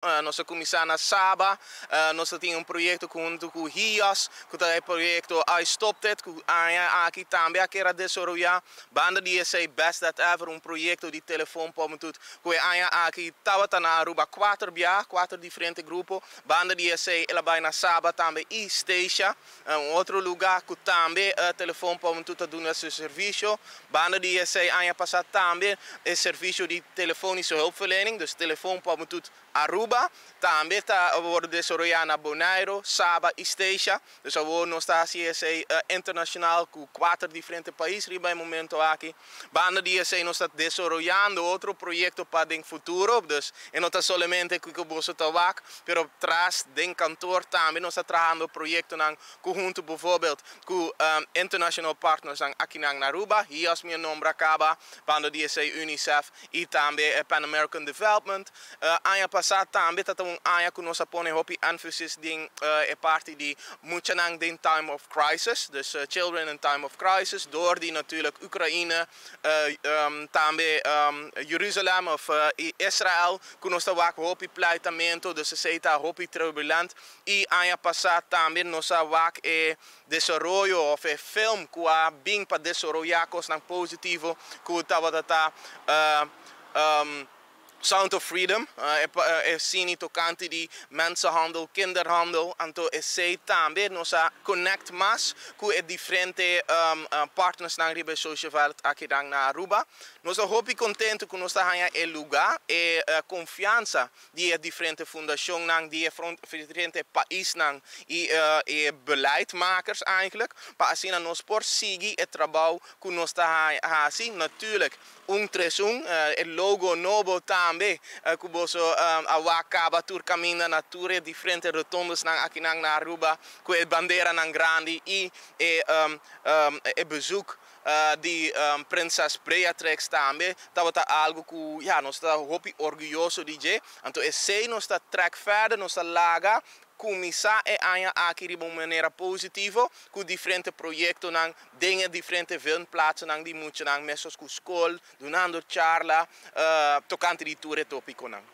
Nos a cuminsa na Saba, nos tin un proyecto hunto cu HIAS, cu ta e proyecto I Stopped It, cu aki tambe a keda desaroya. Banda di esey, Best That Ever, un proyecto di telefon pa cu aki tabata na Aruba cuater bia, cuater diferente grupo. Banda di esey, el a bay na Saba tambe y Statia, un otro luga cu tambe telefon pa ta duna su servicio. Banda di esey, aña pasa tambe e servicio di telefonische hulpverlening, dus telefon pa Aruba, tambe ta wordo desaroya na Bonaire, Saba y Statia. Dus awor nos ta haciendo esey internacional cu cuater diferente pais riba e momento aki. Banda di esey, nos ta desaroyando otro proyecto pa den futuro, dus e no ta solamente cu bo ta wak, pero tras di kantoor tambe nos ta trahando proyectonan hunto bijvoorbeeld cu international partners aki na Aruba, HIAS mi a nombra caba, banda di esey UNICEF y tambe Pan American Development. Aña pasa tambe ta un aña cu nos a pone hopi emphasis den e parti di muchanan den time of crisis, dus children in time of crisis, door di natuurlijk Oekraïne, tambe Jeruzalem of Israel, cu nos ta wak hopi pleitamento, dus esey ta hopi turbulent. Y aña pasa tambe nos a wak e desaroyo of e film cu a bin pa desaroya cosnan positivo, cu tabata Sound of Freedom, e cine tocante di mensenhandel, kinderhandel, anto esey tambe nos a connect mas cu e diferente partners nan riba social veld aki na Aruba. Nos ta hopi contento cu nos ta e luga y confiansa di diferente fundacionnan, di diferente paisnan y beleidmakers eigenlijk, pa asina nos por sigui e trabou cu nos ta haci, natuurlijk 131, e logo nobo tambe, cu bo a wak caba tur caminda na tur diferente rotondes nan aki na Aruba, cu e banderanan grandi y e bezoek di Prinses Beatrix tambe tabata algo cu, ja, nos ta hopi orguyoso di dje. Anto esey nos ta trek verder, nos ta laga cuminsa e aña aki di un manera positivo cu diferente proyectonan den diferente vindplaatsen di muchanan, mescos cu scol, dunando charla tocante di tur topiconan.